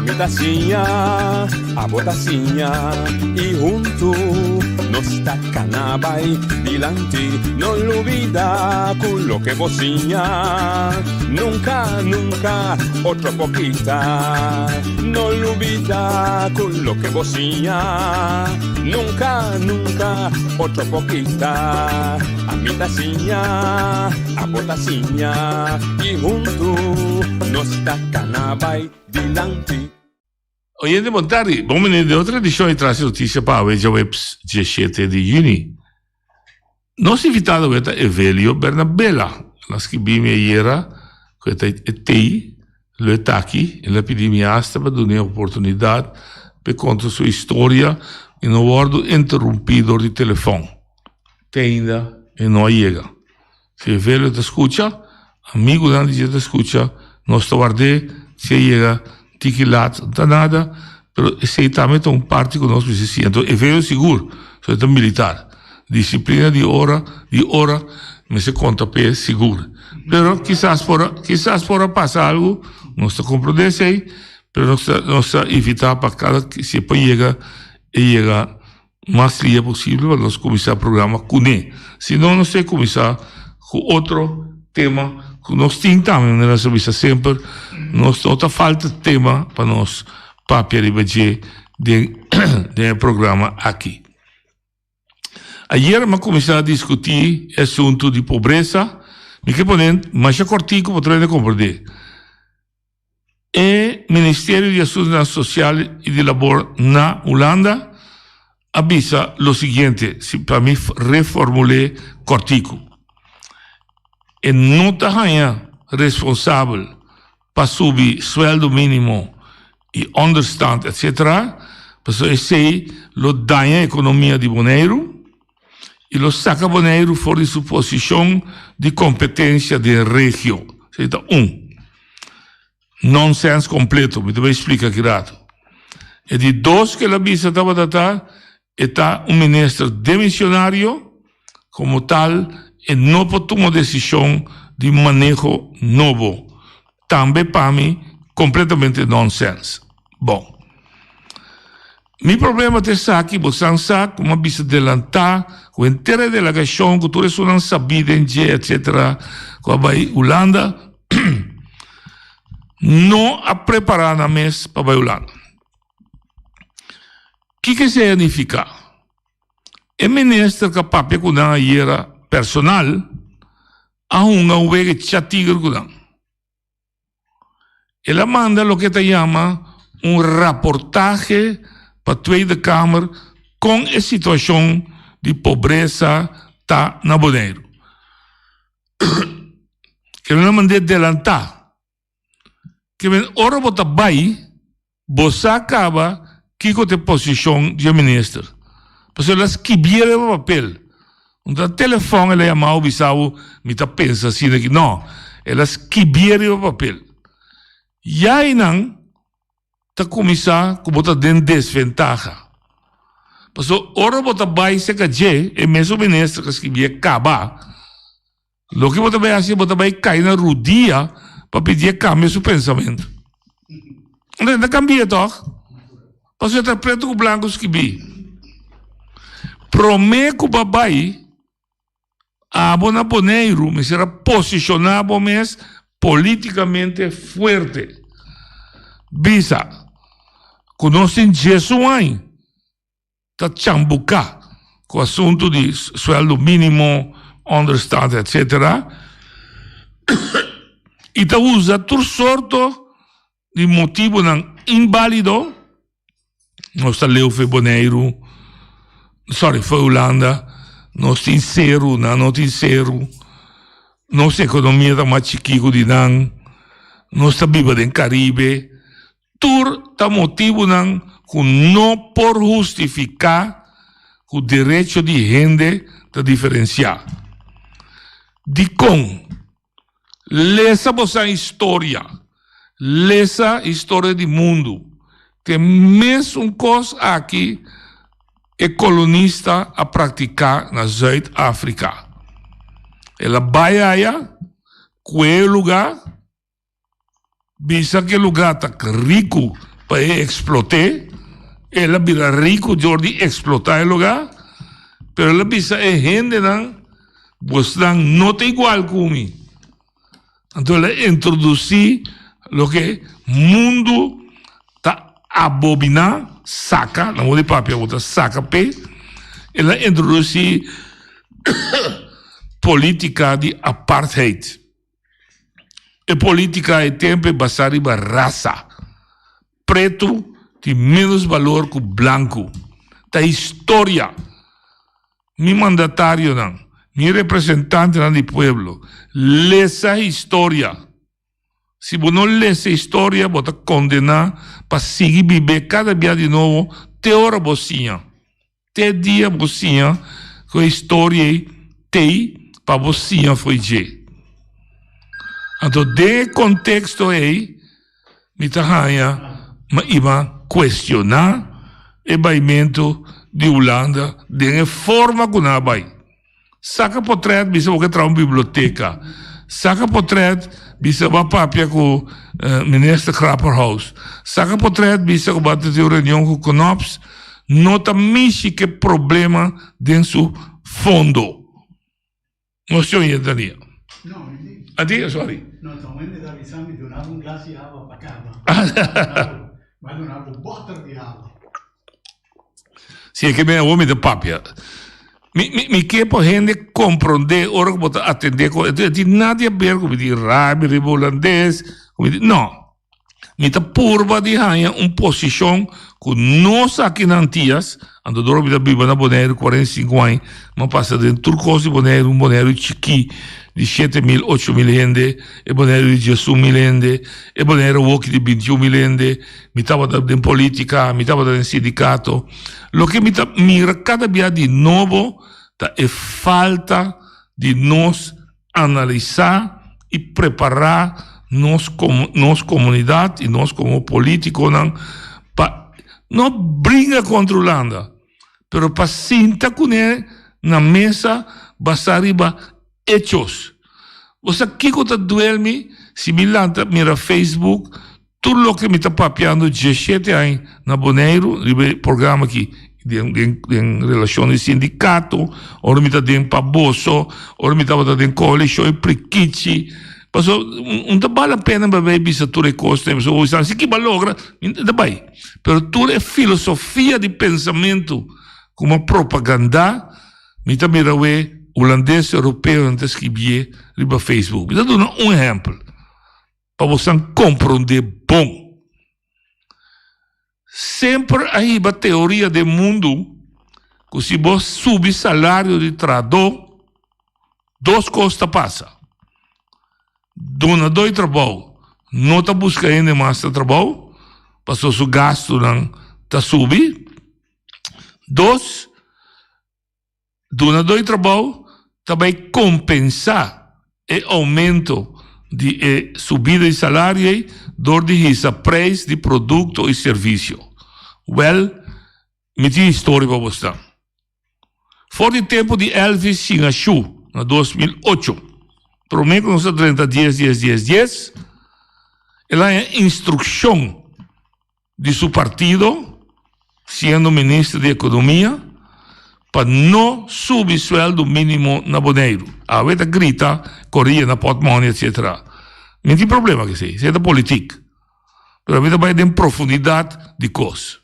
Ami ta siña, abo ta siña y huntu nos ta cana bay dilanti. No lubida cu loke bo siña nunca, nunca otro por kita. No lubida cu loke bo siña nunca, nunca otro por kita. Ami ta siña, abo ta siña y huntu nos ta cana bay dilanti. Oyente bon tardi, bon bini den otro edicion di Tras di Noticia pa awe djaweps diesshete di juni. Nos invitado awe ta Evelio Bernabela. El a skibi mi ayera cu e ta e tei lo e ta aki. El a pidi mi hasta pa dun'e oportunidad pa e conta su historia y no wordo interumpi dor di telefon. Te ainda e no a yega. Si Evelio ta skucha, amigunan di dje ta skucha, nos ta ward'é si e yega tiki lat, no ta nada, pero esei tambe ta un parti ku nos mester siña. Enton Evelio sigur, so e ta militar. Disiplina di ora, di ora mester konta p'e sigur. Pero kisas por a, kisas por a pasa algu, nos ta komprondé esei, pero nos ta, nos ta invitá pa kada si e por yega, e yega. Mas lia posibel pa nos kuminsá programa kuné. Si no, nos tin kuminsá ku otro tema ku nos tin tambe, manera nos a bisa semper, nos no ta falta tema pa nos papia riba dje den den e programa aki. Ayer mi a kuminsá diskutí e asuntu di pobresa, mi ke pone masha kòrtiku pa tur hende komprendé. E Ministerio di Asuntunan Sosial i di Labor na Hulanda a bisa lo siguiente, si pa mi reformul'é kòrtiku, E no ta haña responsabel pa subi suèldo mínimo i ònderstand etcetera, pasobra esei lo daña ekonomia di Boneiru i lo saka Boneiru for di su posishon di kompetensia den regio. Esei ta un. Nonsens kompleto, mi ta bai splika aki rato. E di dos ku el a bisa tabata ta, e ta un minister demisionario, komo tal e no por tuma desishon di maneho nobo. Tambe pa mi completamente nonsense. Bon. Mi problema ta esaki, bosan sa cu mi a bisa delanta cu henter e delagacion cu tur esunnan sabi den dje etc. Cu a bay Hulanda no a prepara nan mes pa bay Hulanda. Kiko esey a nifica? E minister cu a papia cu nan ayera personal a hunga un wega chatiger ku nan. El a manda loke ta yama un raportahe pa Tweede Kamer kon e situashon di pobresa ta na Boneiru. Ke nan a mand'é delantá. Ke men ora bo ta bai, bo sa kaba kiko ta e posishon di e minister. Pasobra el a skibié riba papel. No ta telefòn el a yama bo bisa bo mi ta pensa asina aki. No, el a skibié riba papel. Ya einan ta kuminsá ku bo ta den desventaha. Pasobra ora bo ta bai serka dje, e mesun minister ku a skibié kaba. Loke bo ta bai hasi, bo ta bai kai na rudia pa pidi e kambia su pensamentu. Anto e ta kambia tòg? Pasobra e ta pretu ku blanku skibí. Promé ku bo a bai, abo na Boneiru mester a posishoná bo mes polítikamente fuerte. Bisa ku nos tin diesun aña. Ta chambuká ku asuntu di suèldo mínimo, ònderstand etc. I ta usa tur sorto di motibunan inbálido, nos ta leu for Boneiru, sorry, for Hulanda, nos tin seru, nan no tin seru, nos ekonomia ta mas chikí ku di nan, nos ta biba den Karibe. Tur ta motibunan ku no por hustifiká ku derecho di hende ta diferensiá. Dikon? Lesa bosan historia. Lesa historia di mundu. Te mesun kos aki e kolonista a praktiká na Zuid Afrika. El a bai aya, kue e lugá. Bisa ku e lugá ta riku pa e eksplot'é, el a bira riku dor di eksplotá e lugá, pero el a bisa e hendenan, Bosnan no ta igual ku mi. Anto el a introdusí loke mundu ta abominá, saka, na modo di papia bo ta saka p'e, el a introdusí polítika di apartheid. E polítika e tempu e basá riba rasa. Pretu tin ménos balor ku blanku. Ta historia. Mi mandatarionan, mi representantenan di pueblo, lesa historia. Si bo no lesa historia, bo ta kondená pa sigui bib'é kada bia di nobo te ora bo siña. Te dia bo siña ku e historia ei t'ei pa bo siña fo'i dje. Anto den e konteksto ei mi ta haña ma iba kuestioná e baimentu di Hulanda den e forma ku nan a bai. Saka potrèt bisa bo ke traha un biblioteka. Saka potrèt bisa bo a papia ku minister Grapperhaus. Saka potrèt bisa ku bo a tin un reunion ku Knops. No ta mishi ku e problema den su fondo. Nos tin oye Dania. No, mi tin. A tin? Sorry. No, ta un hende ta bisa mi duna bo un glas di awa pa kaba. Mi a duna bo bòter di awa. Si e ke mi awor mi ta papia. Mi, mi, mi ke pa hende komprondé ora ku bo ta atendé ku e tin nada di aber ku mi tin rabia riba hulandes, ku mi tin, no. Mi ta purba di haña un posishon ku nos aki na Antias, anto dor mi ta biba na Boneiru 45 aña, mi a pasa den tur kos di Boneiru, un Boneiru chikí di 7000, 8000 hende, e Boneiru di 11000 hende, e Boneiru awoki di 21000 hende, mi tabata den politika, mi tabata den sindikato. Loke mi ta mira kada bia di nobo ta e falta di nos analisá i prepará nos komo nos komunidat i nos komo polítikonan pa no bringa kontra Hulanda, pero pa sinta kuné na mesa basá riba hechos. Bo sa kiko ta duel mi si mi lanta mira Facebook Tur loke mi ta papiando diesshete aña na Boneiru riba e programa aki, den den den relashon di sindikato, ora mi ta den pa boso, ora mi tabata den koalishon e prikichi, paso un ta bal la pena pa bai bisa tur e kosnan, pasobra bo bisa si ki bo a logra, mi ta bai. Pero tur e filosofia di pensamentu ku mi a propagandá, mi ta mira awe hulandes, europeonan ta skibié riba Facebook. Mi ta duna un ehèmpel. Pa bosan komprondé bon. Semper a hiba teoria den mundu ku si bo subi salario di trahadó, dos kos ta pasa. Dunadó di trabou no ta buska hende mas na trabou, pasobra su gastunan ta subi. Dos. Dunadó di trabou ta bai kompensá e oumento di e subida di salario ei dor di hisa preis di produkto i servisio. Wèl, mi tin historia pa bosnan. For di tempu di Elvis Shingashu na 2008, promé ku nos a drenta dies dies dies dies, el a haña instrukshon di su partido, siendo minister di Economia, pa no subi sueldo minimo na Boneiru. Awe ta grita, coria na potmoney, etc. Mi tin problema cu esey, esey ta politiek. Pero mi ta bay den profundidad di cos.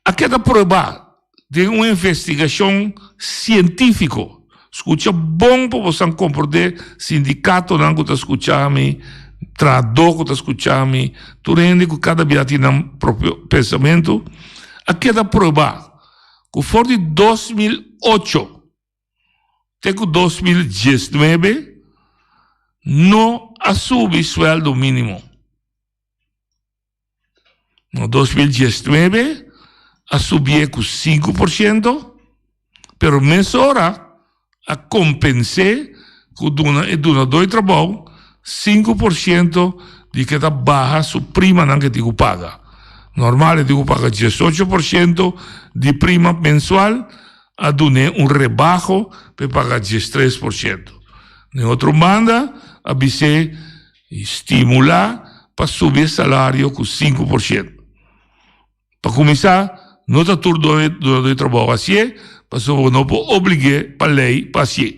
A keda prueba den un investigashon sientífiko. Skucha bon pa bosan komprondé, sindikatonan ku ta skucha mi, trahadó ku ta skucha mi, tur hende ku kada bia tin nan propio pensamentu. A keda prueba ku for di 2008 te ku 2019 no a subi suèldo mínimo. Na 2019 a subié ku 5%, pero mesora a kompens'é ku duna e dunadó di trabou 5% di ke ta baha su primanan ke tin ku paga. Normal e tin ku paga 18% di prima mensual, a dun'é un rebaho pa e paga 13%. Den otro banda a bis'é stimulá. pa subi e salario ku 5%. Pa kuminsá, no ta tur dunadó di trabou hasié, pasobra bo no por oblig'é pa lei pa hasié.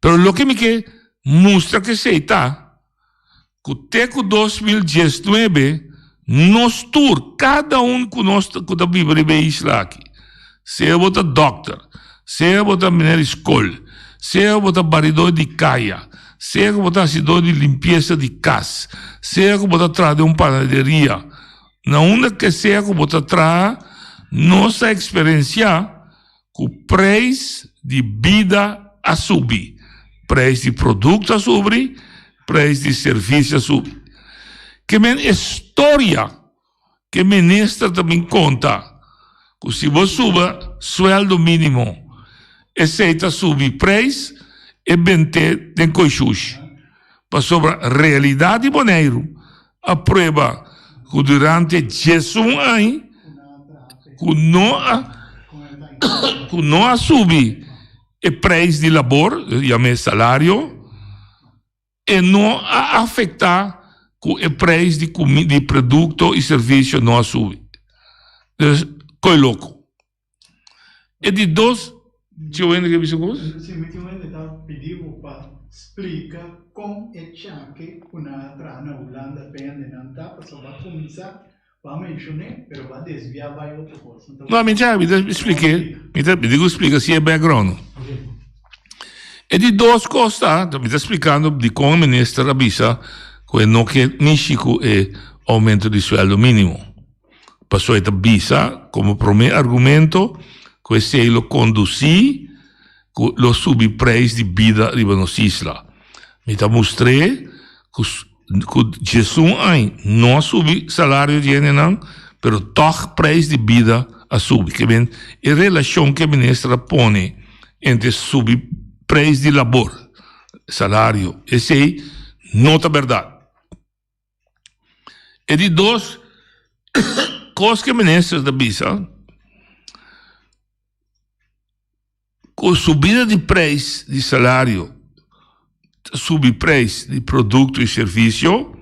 Pero loke mi ke mustra ku esei ta ku te ku 2019 nos tur, kada un ku nos ku ta biba riba e isla aki, sea bo ta dòkter, sea bo ta meneer di skol, sea bo ta baridó di kaya, sea ku bo ta hasidó di limpiesa di kas, sea ku bo ta traha den un panaderia, na unda ke sea ku bo ta traha, nos a eksperensiá ku preis di bida a subi, preis di produkto a subri, preis di servisio a subi. Ke men e storia ku e minister ta bin konta ku si bo suba sueldo minimo esei ta subi preis, e bent'é den koishushi. Pasobra realidat di Boneiru a prueba ku durante 11 aña ku no a ku no a subi e preis di labor, yam'é salario, e no a afektá ku e preis di di produkto i servisio no a subi. Dus, koi loko. E di dos, Tio Wende ke bisa kos? Si, mi tio Wende ta pidi bo pa splika kon e chake ku nan a traha na Hulanda pende nan ta, pasobra bo a kuminsá, bo a menshon'é, pero bo a desviá bai otro kos. No, mi cha, mi ta splik'é, mi ta, mi tin ku splika si e background. E di dos kos ta, mi ta splikando dikon e minister a bisa ku e no ke mishi ku e oumento di suèldo mínimo. Pasobra e ta bisa komo promé argumento ku esei lo kondusí ku lo subi preis di bida riba nos isla. Mi ta mustr'é ku ku 11 aña no a subi salario di hendenan, pero tòg preis di bida a subi. Ke men e relashon ku e minister a pone entre subi preis di labor, salario, esei no ta bèrdat. E di dos kos ku e minister ta bisa ku subida di preis di salario ta subi preis di produkto i servisio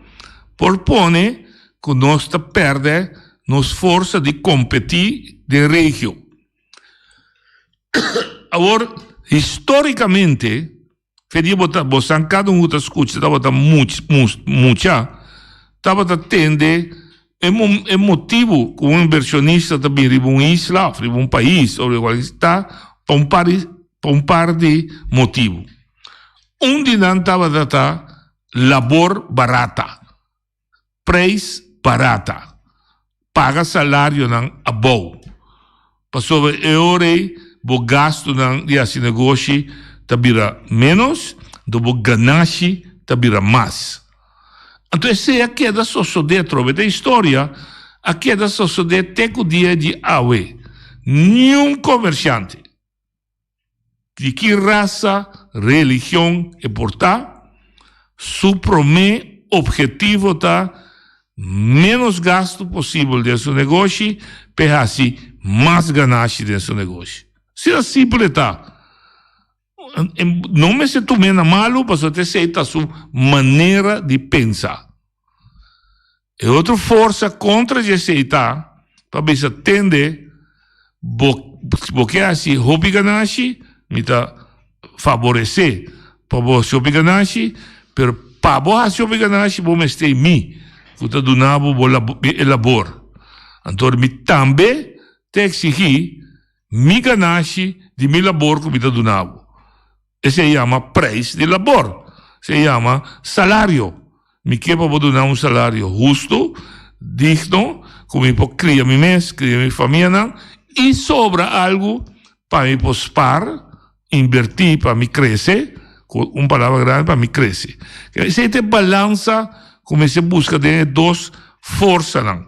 por pone ku nos ta pèrdè nos forsa di kompetí den regio. Awor histórikamente Fe dia bo ta, bosan kada un ku ta skucha tabata much, mucha, tabata tende e e motibu ku un invershonista ta bin riba un isla òf riba un pais òf riba kualke ta pa un par di pa un par di motibu. Un di nan tabata ta labor barata. Prijs barata. Paga salarionan abou. Pasobra e ora ei bo gastunan di hasi negoshi ta bira ménos, anto bo ganashi ta bira mas. Anto esei a keda sosodé atrobe den historia, a keda sosodé te ku dia di awe. Niun komersiante. Di ki rasa, religion e por ta, su promé obhetivo ta ménos gastu posibel den su negoshi p'e hasi mas ganashi den su negoshi. Asina simpel e ta. No mester tum'é na malu pasobra ta esei ta su manera di pensa. E otro forsa kontra di esei ta pa bisa tende bo bo ke hasi hopi ganashi, mi ta faboresé pa bo hasi hopi ganashi, pero pa bo hasi hopi ganashi bo mester mi ku ta duna bo bo e labor. Anto mi tambe ta eksigí mi ganashi di mi labor ku mi ta duna bo. Esei yama prijs di labor. Esei yama salario. Mi ke pa bo duna un salario hustu, digno, ku mi por kria mi mes, kria mi famianan i sobra algu pa mi por spar, inbertí pa mi krese, ku un palabra grandi, pa mi krese. Esei ta e balansa ku mester buska den e dos forsanan.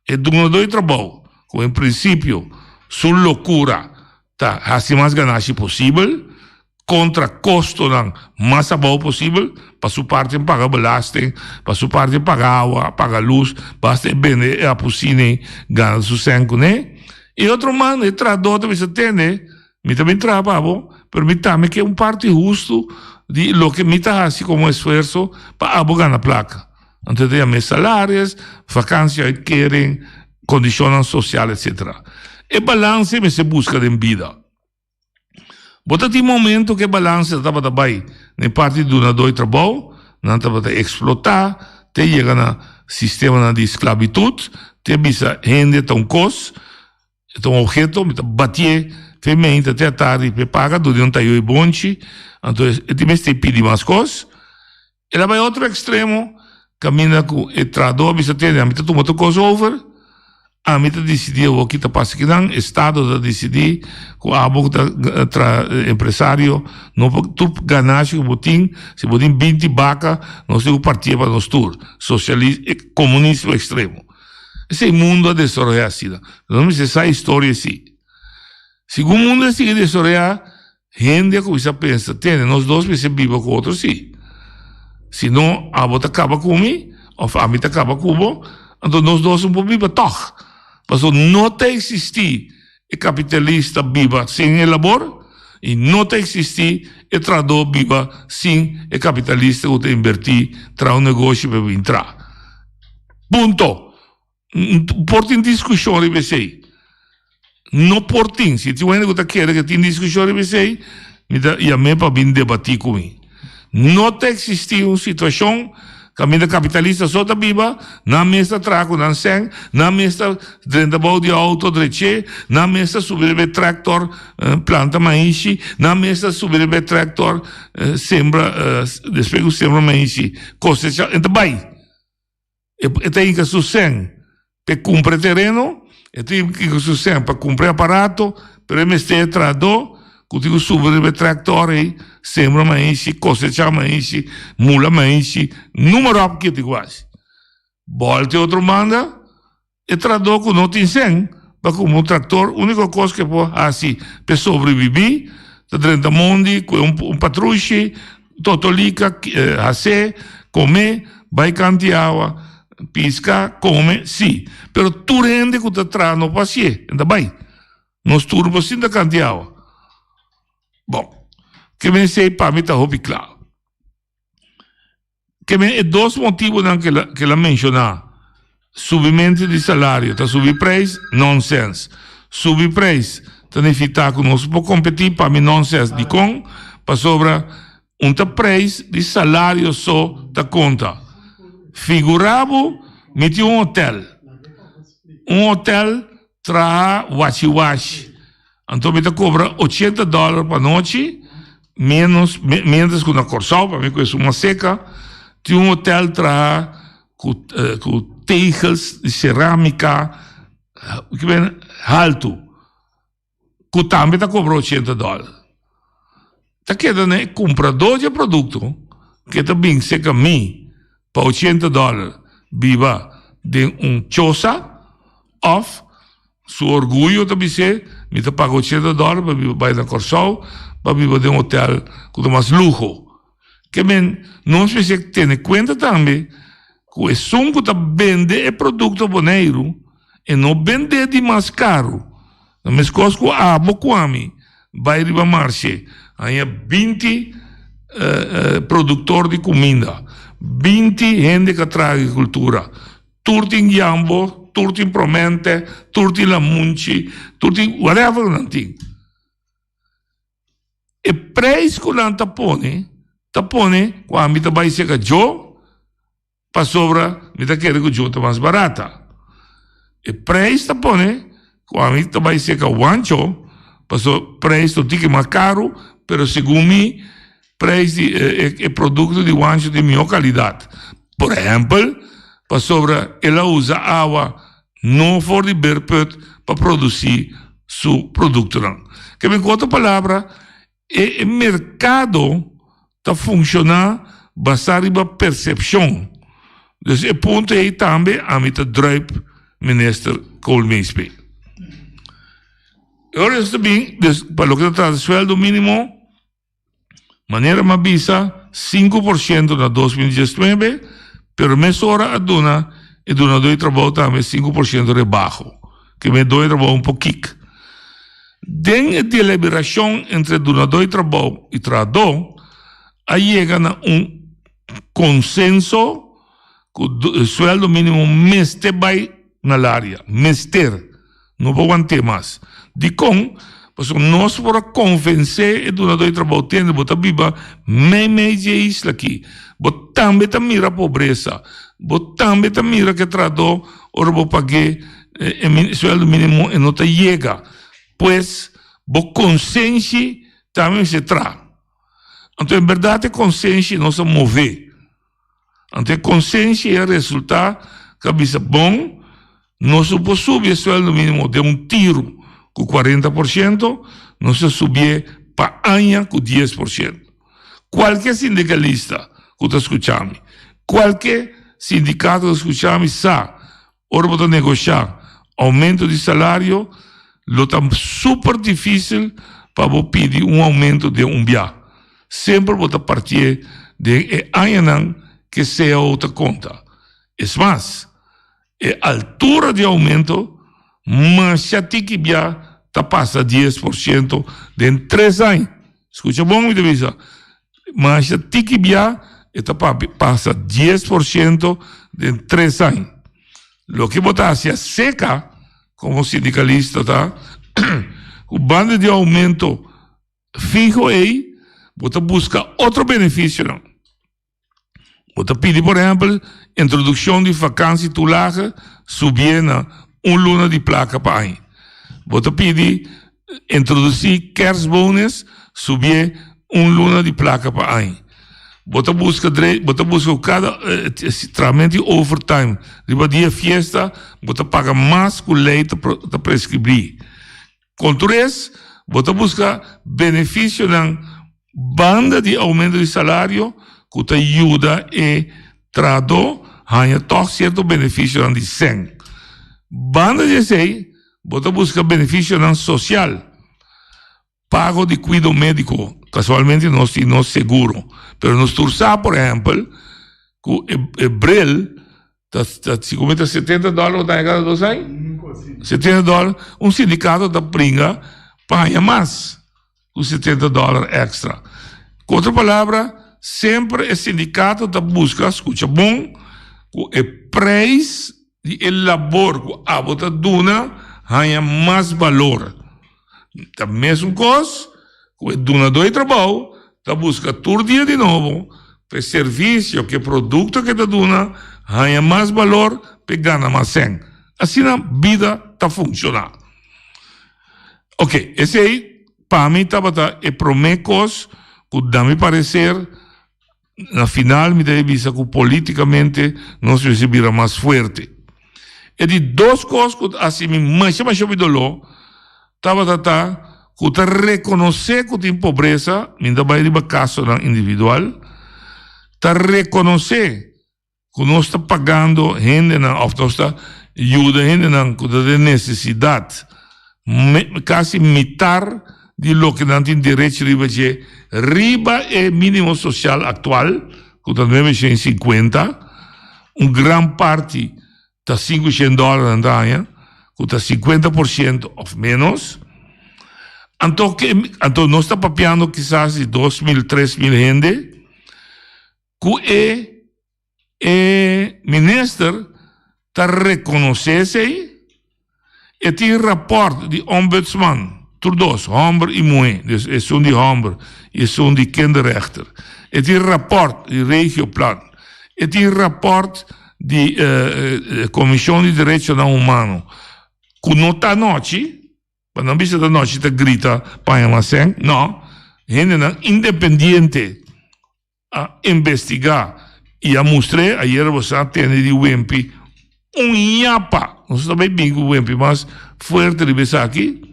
E dunadó di trabou, ku en prinsipio su lokura ta hasi mas ganashi posibel, kontra kostonan mas abou posibel, pa su parti paga belasting, pa su parti paga awa, paga lus, basta e bende e apusine gana su sèn kuné. E otro man, e trahadó ta bisa, tende, mi ta bin traha pa bo, pero mi tambe ke un parti hustu di loke mi ta hasi komo esfuerso pa abo gana plaka. Anto e ta yama e salaris, vakantie-uitkering, kondishonnan sosial etcetera. E balanse mester buska den bida. Bo ta tin momento ku e balanse tabata bai na e parti di dunadó di trabou, nan tabata eksplotá te yega na sistemanan di sklabitut, te bisa hende ta un kos, e ta un obheto, mi ta batié fe meinta te atardi p'e paga, duna un tayo i bonchi, anto e tin mester pidi mas kos. El a bai otro ekstremo kaminda ku e trahadó a bisa tende ami ta tuma tur kos over, ami ta disidí awor ki ta pasa kinan, estado ta disidí ku abo ku ta traha empresario no por tur ganashi ku bo tin, si bo tin binti baka nos tin ku partié pa nos tur, sosialis komunismo ekstremo. Esei mundu a desaroyá asina, nos mester sa historia si. Segun mundu a sigui desaroyá Hende a kuminsá pensa, Tene, nos dos mester biba ku otro sí. Si no, abo ta kaba ku mi òf ami ta kaba ku bo, anto nos dos no por biba tòg. Pasobra no ta eksistí e kapitalista biba sin e labor i no ta eksistí e trahadó biba sin e kapitalista ku ta inbertí traha un negoshi pa e bin traha. Punto! Por tin diskushon riba esei? No por tin. Si tin un hende ku ta kere ku tin diskushon riba esei, mi ta yam'é pa bin debatí ku mi. No ta eksistí un situashon kaminda kapitalista so ta biba, nan mes ta traha ku nan sèn, nan mes ta drenta bou di outo drech'é, nan mes ta subi riba e tractor planta maishi, nan mes ta subi riba e tractor sembra despues ku sembra maishi kosechá, e ta bai. E ta hinka su sèn pa e kumpra e tereno, e ta hinka su sèn pa kumpra e aparato, pero e mester e trahadó ku tin ku subi riba e tractor ei, sembra maishi, kosechá maishi, mula maishi, numa ròp ke tin ku hasi. Bòlta e otro banda. E trahadó ku no tin sèn pa kumpra un traktor, úniko kos ku e por hasi pa e sobrebibí ta drenta mondi ku un patrushi, totolika, has'é, komé, bai kanti awa, piska, kome, sí. Pero tur hende ku ta traha no por hasié, e ta bai. Nos tur por sinta kanti awa. Bon, ke mester pa mi ta hopi kla. Ke men e dos motibonan ke el ke el a menshoná, subimentu di salario ta subi preis, nonsens. Subi preis ta nifitá ku nos por kompetí, pa mi nonsens. Dikon? Pasobra un ta preis di salario so ta konta. Figurá bo mi tin un hotel, un hotel traha washi-washi. Anto mi ta cobra ochenta dollar pa nochi, menos, mientras cu na Corsou, pa mi cu e suma seca, tin un hotel traha cu, cu tegels di ceramica, halto, cu tambe ta cobra ochenta dollar. Ta keda na e cumprador di e producto, ke ta bin seca mi pa ochenta dollar biba den un chosa, of Su orguyo ta bis'é, Mi ta paga ochenta dòler pa biba bai na Kòrsou pa biba den un hotèl ku ta mas luho. Ke men, nos mester tene kuenta tambe ku esun ku ta bende e produkto Boneiru, e no bend'é di mas karu. Ta meskos ku abo ku ami bai riba marshe haña binti produktor di kuminda, binti hende ku a traha agrikultura. Tur tin yambo, tur tin promente, tur tin lamunchi, tur tin whatever ku nan tin. E prijs ku nan ta pone, ta pone ku ami ta bai seka djo, pasobra mi ta kere ku djo ta mas barata. E prijs ta pone ku ami ta bai seka wancho, pasobra prijs ta un tiki mas karu, pero segun mi Prijs di e producto di wancho tin miho calidad. Por ehempel, pasobra el a usa awa no for di beerput pa produci su productonan. Keme cu otro palabra, e mercado ta funciona basa riba percepcion. Dus e punto ey tambe ami ta druip Minister Koolmees p'e. E ora nos ta bin, dus pa loke ta trata sueldo minimo, Manera m'a bisa, 5% na 2019, pero mesora a duna e dunadó di trabou tambe 5% rebaho, ke me doño di trabou un pokik. Den e deliberashon entre dunadó di trabou i trahadó a yega na un konsenso. ku sueldo mínimo mester bai na laria. Mester. No por want'é mas. Dikon? Pasobra nos por a konvensé e dunadó di trabou, Tende, bo ta biba meimei di e isla akí. Bo tambe ta mira pobresa. Bo tambe ta mira ku e trahadó ora bo pag'é e sueldo mínimo e no ta yega. Pues, bo konsenshi tambe mester traha. Anto en bèrdat e konsenshi nos a move. Anto e konsenshi a resultá ku a bisa, Bon, nos no por subi e sueldo mínimo den un tiru ku 40%, nos ta subié pa aña ku 10%. Kualke sindikalista ku ta skucha mi, kualke sindikato ku ta skucha mi sa Ora bo ta negoshá oumento di salario, lo ta super difísil pa bo pidi un oumento den un bia. Semper bo ta partié den e añanan ke cao ta konta. Es mas, e altura di oumento masha tiki bia ta pasa 10% den tres aña. Skucha bon mi ta bisa. Masha tiki bia e ta papia pasa 10% den tres aña. Loke bo ta hasi aseca como sindicalista ta cu banda di aumento fiho ey bo ta busca otro beneficionan. Bo ta pidi por ehempel introduccion di vakantie toelage subié na un luna di placa pa aña. Bo ta pidi introduci kerstbonus subié un luna di placa pa aña. Bo ta busca dre bo ta busca cu cada trahamento di overtime riba dia fiesta bo ta paga mas cu ley ta ta prescribí. Con tur es, bo ta busca beneficionan banda di aumento di salario cu ta yuda e trahador haña tog cierto beneficionan di cen. Banda di esey, bo ta busca beneficionan social, pago di cuido medico, casualmente nos tin nos seguro, pero nos tur sa, por ehempel, cu e bril Ta ta si como ta 70 dólar bo ta haña cada dos aña? 70 dólar. Un sindicato ta bringa pa haña mas ku 70 dólar extra. Ku otro palabra, semper e sindicato ta busca, scucha bon, ku e prijs di e labor ku abo ta duna haña mas balor. Ta mesun kos ku e dunadó di trabou ta buska tur dia di nobo pa e servisio ku e produkto ku e ta duna haña mas balor pa e gana mas sèn. Asina bida ta funshoná. Oke, esei pa mi tabata e promé kos ku na mi pareser Na final mi ta e bisa ku politikamente nos mester bira mas fuerte. E di dos kos ku ta hasi mi masha masha hopi doló tabata ta ku ta rekonosé ku tin pobresa, mi no ta bai riba kasonan individual, ta rekonosé ku nos ta pagando hendenan òf nos ta yuda hendenan ku ta den nesesidat kasi mitar di loke nan tin derecho riba dje riba e mínimo sosial aktual ku ta 950, un gran parti ta 500 dòler nan ta haña ku ta 50% òf ménos. Anto anto nos ta papiando kisas di 2000, 3000 hende. Ku e e minister ta rekonosé esei, e tin rapòrt di ombudsman, tur dos, hòmber i muhé, dus esun di hòmber i esun di kinderrechter, e tin rapòrt di regioplan, e tin rapòrt di komishon di derechonan humano ku no ta anochi. Pa nan bisa ta nochi ta grita paña mas sèn, no, hendenan independiente a investigá i a mustr'é, ayera bo sa tende di Wempi un yapa, nos ta bai bin ku Wempi mas fuerte riba esaki,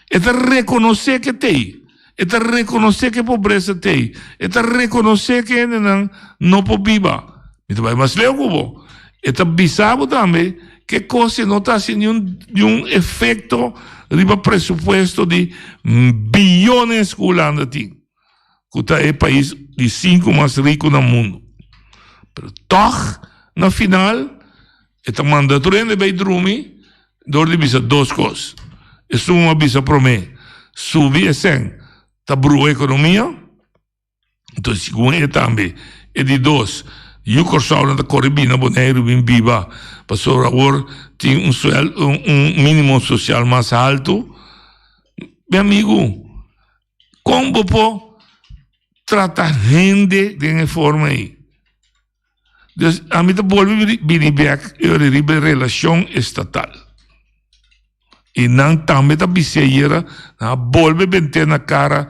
e ta rekonosé ke t'ei, e ta rekonosé ke pobresa t'ei, e ta rekonosé ke hendenan no por biba. Mi ta bai mas leu ku bo. E ta bisa bo tambe ke kos e no ta hasi niun niun efekto riba presupuesto di biyones ku Hulanda tin, ku ta e pais di sinku mas riku na mundu. Pero tòg na final e ta manda tur hende bai drumi dor di bisa dos kos. Esun a bisa promé, subi e sèn ta brua ekonomia. Entonces, segun e tambe, e di dos, Yu Kòrsounan ta kore bini na Boneiru bin biba pasobra awor tin un suèl un mínimo sosial mas haltu. Mi amigu, kon bo por trata hende den e forma ei? Dus ami ta bolbe bini bek e ora riba e relashon estatal. I nan tambe ta bis'é ayera, nan a bolbe bent'é na kara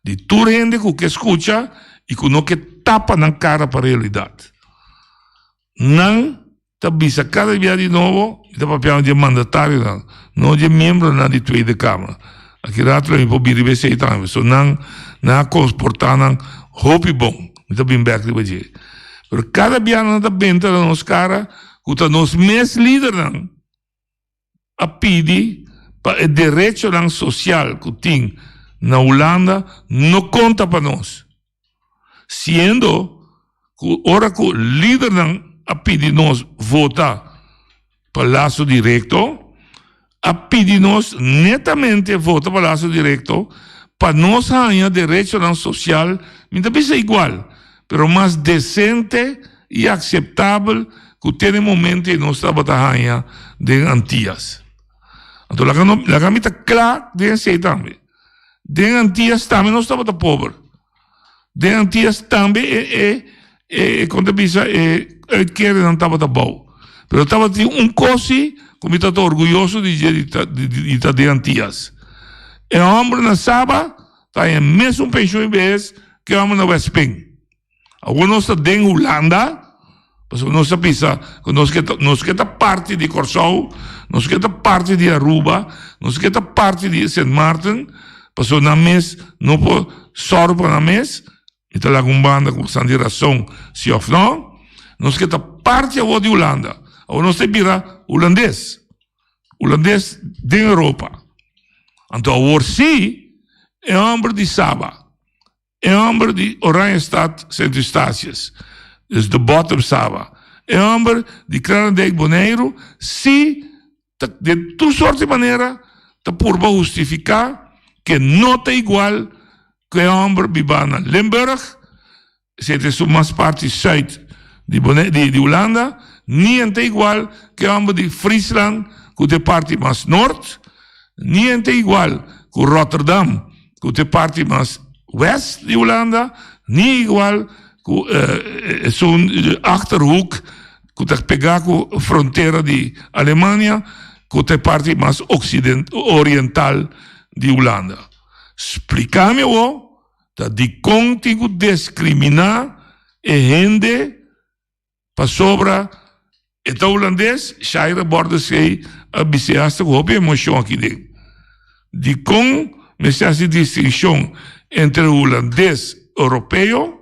di tur hende ku ke skucha i ku no ke tapa nan kara pa realidat. Nan ta bisa kada bia di nobo, mi ta papiando di e mandatarionan, no di e miembronan di Tweede Kamer. Aki rato lo mi por bin riba esei tambe. So nan nan a komportá nan hopi bon. Mi ta bin bek riba dje. Pero kada bia nan ta benta na nos kara ku ta nos mes lidernan a pidi pa e derechonan sosial ku tin na Hulanda no konta pa nos. Siendo ku ora ku lidernan a pidi nos vota pa laso direkto, a pidi nos netamente vota pa laso direkto pa nos haña derechonan sosial, mi ta bisa igual, pero mas desente i akseptabel ku te den momento ei nos tabata haña den Antias. Anto laga no laga mi ta kla den esei tambe. Den Antias tambe nos tabata pober. Den Antias tambe e e e kon ta bisa e uitkeringnan tabata bou. Pero tabatin un kos si ku mi ta ta orguyoso di dje di ta di ta den Antias. E hòmber na Saba ta haña mesun penshon i behes ku e hòmber na Westping. Awor nos ta den Hulanda, pasobra nos ta bisa ku nos ke ta nos ke ta parti di Kòrsou, nos ke ta parti di Aruba, nos ke ta parti di Sint Maarten, pasobra nan mes no por sòru pa nan mes, mi ta laga un banda ku san di rason si òf no, nos ke ta parti awor di Hulanda, awor nos ta bira hulandes, hulandes den Europa. Anto awor si e hòmber di Saba. E homber di Oranjestad, Sint Eustatius, dus de bottom Saba. E homber di Kralendijk, Boneiru, si ta den tur sort di manera ta purba hustifica ke no ta igual ku e homber biba na Limburg, esei ta esun mas parti zuid di Bone di Hulanda, ni en ta igual ku e homber di Friesland ku ta e parti mas noord, ni en ta igual ku Rotterdam ku ta e parti mas west di Hulanda, ni igual ku esun di Achterhoek ku ta pegá ku frontera di Alemania ku ta e parti mas oksiden oriental di Hulanda. Splika mi awor ta dikon tin ku deskriminá e hende pasobra e ta hulandes, Shaira Bordesey a bis'é hasta ku hopi emoshon aki den. Dikon mester hasi distinshon entre hulandes europeo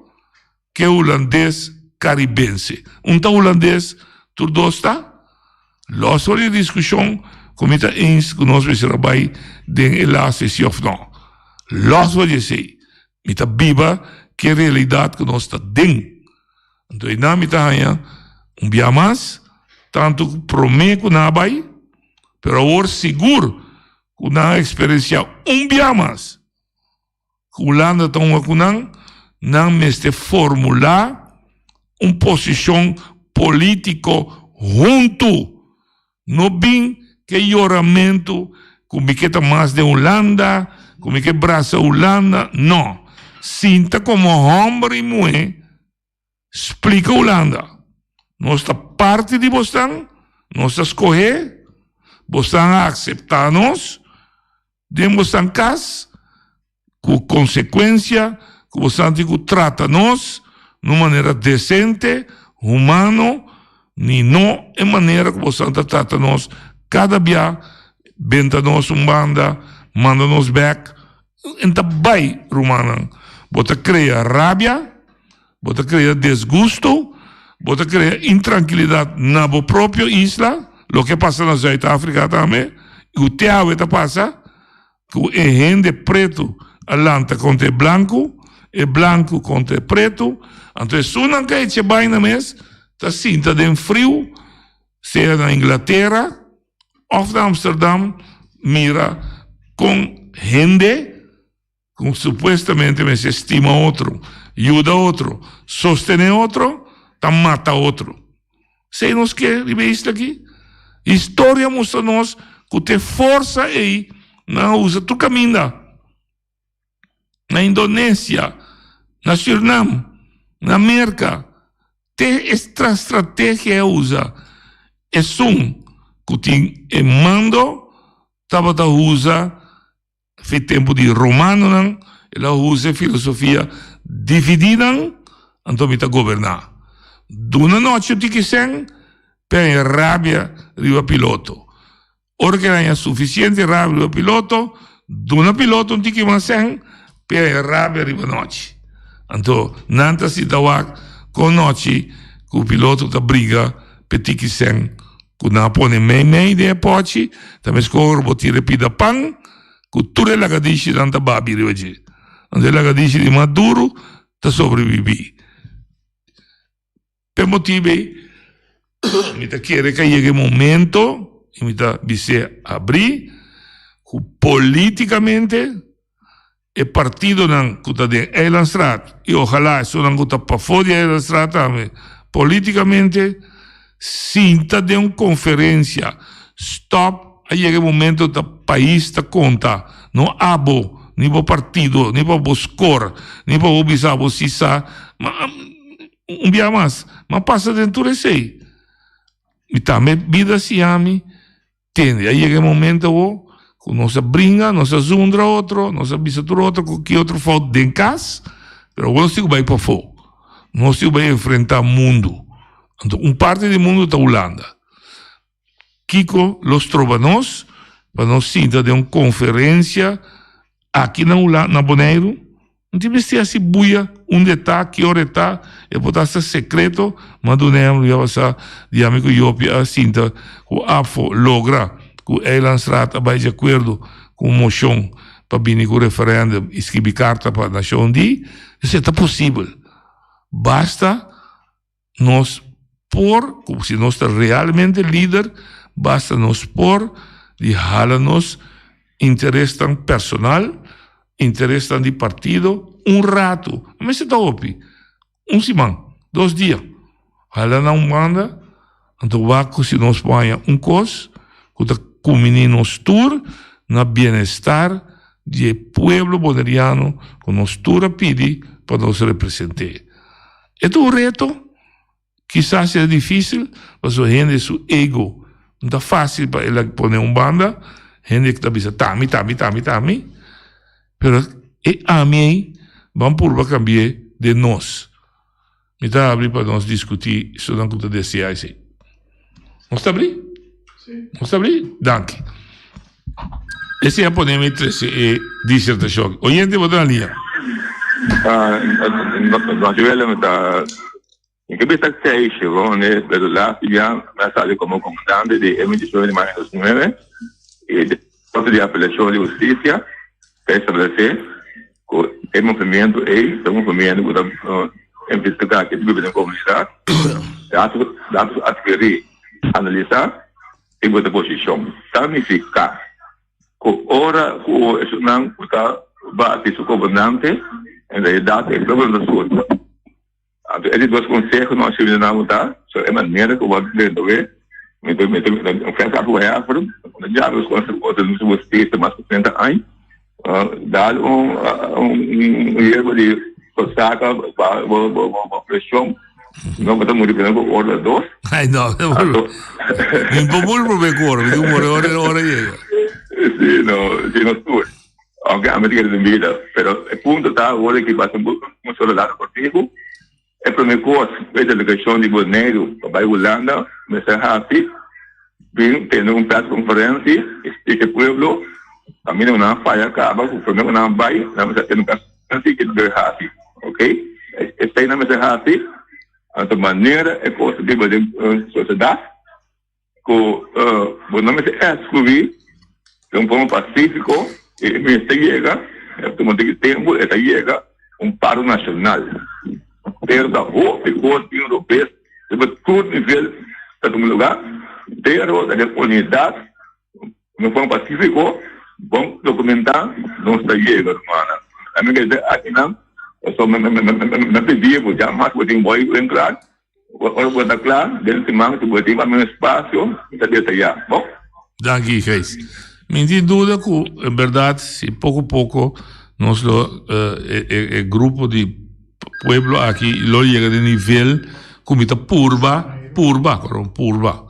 ke hulandes karibense? Un ta hulandes, tur dos ta? Los for di e diskushon ku mi ta eens ku nos mester a bai den e laatste si òf nò. Los for di esei, mi ta biba ku e realidat ku nos ta den. Anto einan mi ta haña un bia mas, tantu ku promé ku nan a bai, pero awor sigur ku nan a eksperensiá un bia mas ku Hulanda ta hunga ku nan, nan mester formulá un posishon polítiko huntu. No bin ke yoramentu ku mi ke ta mas den Hulanda, ku mi ke brasa Hulanda, no. Sinta komo hòmber i muhé splika Hulanda, nos ta parti di bosnan, nos ta skohé, bosnan a akseptá nos den bosnan kas, ku konsekuensia ku bosan tin ku trata nos na un manera desente, humano, ni no e manera ku bosan ta trata nos kada bia, benta nos un banda, manda nos bek, en ta bai rumannan. Bo ta krea rabia, bo ta krea desgusto, bo ta krea intrankilidat na bo propio isla, loke a pasa na Zuid Afrika tambe, i ku te awe ta pasa. Ku e hende pretu a lanta kontra e blanku, e blanku kontra e pretu, anto esunnan ku a echa e baina mes ta sinta den friu, sea na Inglatera òf na Amsterdam, mira kon hende ku supuestamente mester stima otro, yuda otro, sostené otro. ta mata otro. Esei nos ke riba e isla aki? Historia a mustra nos ku ta e forsa ei nan a usa tur kaminda. Na Indonesia, na Surnam, na Merka, te e strategia ei a usa. Esun ku tin e mando tabata usa Fe tempu di romanonan, el a usa e filosofia dividí nan, anto mi ta goberná. Duna nochi un tiki sèn, p'e haña rabia riba piloto. Ora ku el haña sufisiente rabia riba piloto, duna piloto un tiki mas sèn, p'e haña rabia riba nochi. Anto nan ta sinta wak kon nochi ku piloto ta briga p'e tiki sèn Ku nan a pone meimei den e pòchi, ta meskos ora bo tira e pida pan, ku tur e lagadishinan ta babi riba dje. Anto e lagadishi di mas duru ta sobrebibí. P'e motibu ei, mi ta kere ku a yega e momento, i mi ta bis'é abrí, ku polítikamente, E partidonan ku ta den Eilandstraat i ojalá esunnan ku ta pafó di Eilandstraat tambe polítikamente sinta den un konferensia. Stòp a yega e momento ta pais ta konta, no abo ni bo partido ni pa bo skor ni pa bo bisa bo si sa. Ma un bia mas, m'a pasa den tur esei. Mi tambe bida siña mi. Tende, a yega e momento awo ku nos a bringa, nos a zundra otro, nos a bisa tur otro ku ki otro fout den kas, pero awo nos tin ku bai pafó. Nos tin ku bai enfrentá mundu. Anto un parti di mundu ta Hulanda. Kiko lo stroba nos pa nos sinta den un konferensia aki na Hulanda, na Boneiru? No tin mester hasi buya unda e ta, ki ora e ta, e por ta hasta sekreto, ma duna ehempel ya pasá di ami ku Jopi a sinta ku APFO logra ku Eilandsraad a bai di akuerdo ku un moshon pa bini ku referendum i skibi karta pa Nashon di, esei ta posibel. Basta Nos por, ku si nos ta realmente lider, basta nos por di hala nos interesnan personal, interesnan di partido un ratu, no mester ta hopi, un siman, dos dia, hala nan un banda, anto wak ku si nos por haña un kos ku ta kumini nos tur na bienestar di e pueblo boneriano ku nos tur a pidi pa nos represent'é. E ta un reto, kisas e ta difícil, pasobra hende su ego no ta fácil pa el a pone un banda, hende ta bisa ta mi, ta mi, ta mi, ta mi, pero e ami ei ban purba cambi'é den nos. Mi ta abri pa nos discutí esunnan cu ta deseá esei. Nos ta abrí? Nos ta abrí? Danki. Esei a pone mi trese e disertashon aki. Oyente, bo ta na liña. Don Willem ta mi ke bisa seis ronde pero laatste dia mi a sali komo komandante di e 29 di mayo 2009 i de korte di apelashon di hustisia ta establesé ku e movimiento ei ta un movimiento ku ta investigá ke ta biba den komunidat dato dato atkerí analisá i bo ta posishon. Ta nifiká ku ora ku esunnan ku ta bati su gobernante, en realidat e pueblo ta surta. Anto e di dos konseho nos a sirbi nan ta, so e manera ku bo a drenta wé, mi ta mi ta mi ta ku heffer, ya nos konose otro nos hustisia mas ku trenta aña. Dal un un yerba di kosaka pa bo bo bo preshon. No bo ta muri primero ku ora dos. Ay no. Mi por muri prome ku ora, mi tin ku muri ora ora yega. Si no, si no tur. Aunke ami ta kere den bida, pero e punto ta awor ki basa un solo lado kontigo. E prome kos ku e delegashon di Boneiru pa bai Hulanda mester hasi, bin tene un perskonferensi i splika e pueblo kaminda ku nan a faya kaba ku prome ku nan a bai nan mester tene un perskonferensi ke nan debe hasi ok esei nan mester hasi anto manera e kos ta biba den sosiedat. Ku bo no mester eskluí den un forma pasífiko i mester yega, e tuma un tiki tempu, e ta yega un paro nashonal. Pero ta hopi kos tin robes riba tur nivel ta tuma lugá, pero ta den unidat, den un forma pasífiko, bon dokumentá, nos ta yega, rumannan. Ami ke dje akinan, pasobra mi a pidi bo, dja mas bo tin boi ku entrá. Ora bo ta kla, den siman si bo tin pa mi un espasio, mi ta detayá. Bon? Danki, Gijs. Mi tin duda ku en bèrdat si poko poko nos lo e grupo di pueblo aki lo yega den nivel ku mi ta purba, purba, perdon, purba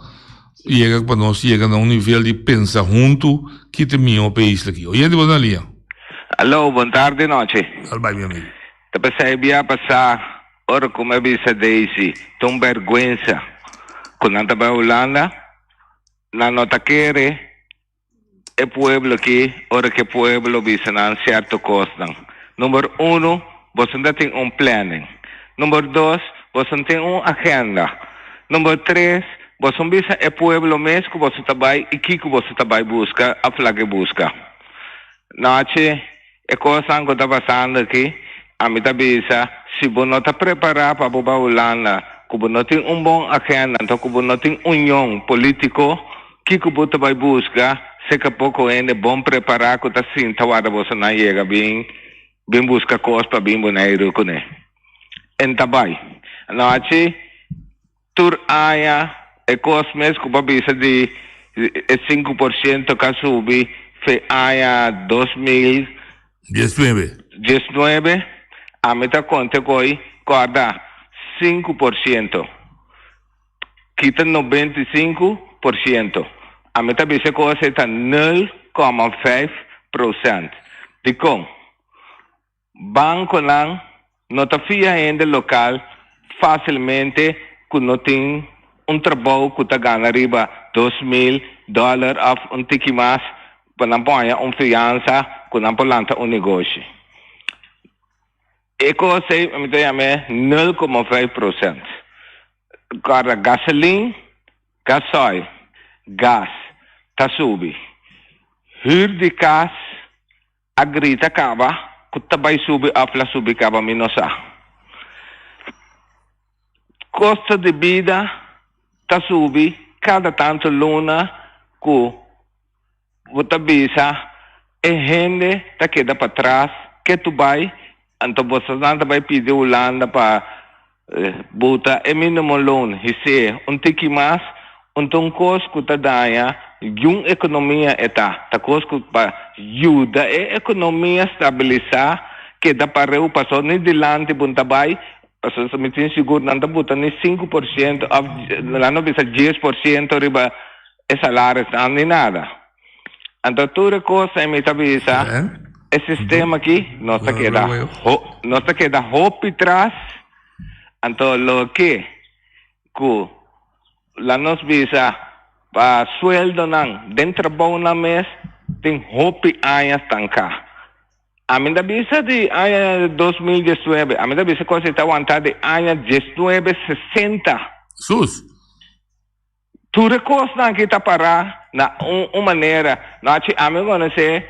yega pa nos yega na un nivel di pensa huntu ki ta mihó pa e isla aki. Oyente bo na liña. Alo, bon tardi nochi. Al bai mi amigo. Ta p'esei bia pasá Ora ku mi a bisa Daisy, ta un bèrgwensa ku nan ta bai Hulanda, nan no ta kere e pueblo aki ora ku e pueblo bisa nan sierto kosnan. Number uno, boso no ta tin un planning. Number dos, boso no tin un agenda. Number tres, boso no bisa e pueblo mes ku boso ta bai i kiko boso ta bai buska òf laga e buska. Nochi. E kosnan ku ta pasando aki, ami ta bisa, si bo no ta prepará pa bo bai Hulanda, ku bo no tin un bon agenda, anto ku bo no tin union polítiko, kiko bo ta bai buska? Seka poko hende bon prepará ku ta sinta warda bosonan yega bin bin buska kos pa bin Boneiru kuné. En ta bai. Anochi. Tur aña e kos mes ku bo a bisa di e 5% ka subi fe aña 2000. Diesnuebe. Diesnuebe, ami ta konta ku hoy kòrda 5%, kita 95%, ami ta bisa ku esei ta nul kòma vijf prosènt. Dikon? Bankonan no ta fia hende lokal fásilmente ku no tin un trabou ku ta gana riba 2000 dòler òf un tiki mas pa nan por haña un fiansa ku nan por lanta un negoshi. E kos ei mi ta yam'é nul koma vijf prosènt. Kòrda gasolin, gasoil, gas ta subi. Hür di kas A grita kaba ku ta bai subi òf la subi kaba mi no sa. Kosto di bida ta subi kada tantu luna ku bo ta bisa e hende ta keda patras ke tu bai anto bosonan ta bai pidi Hulanda pa Buta e minimumloon his'é un tiki mas, un ta un kos ku ta daña yun ekonomia e ta. Ta kos ku pa yuda e ekonomia stabilisá keda pareu paso ni dilanti bo ta bai, paso mi tin sigur nan ta buta ni 5% òf nan no bisa 10% riba e salarisnan ni nada. Anto tur e kosnan mi ta bisa e sistema aki nos ta keda nos ta keda hopi tras anto loke ku la nos bisa pa sueldonan den trabounan mes tin hopi aña stanká. Ami ta bisa di aña 2019 ami ta bisa kos ei ta wanta di aña 1960. Sus. Tur e kosnan aki ta pará na un un manera. Nochi ami konosé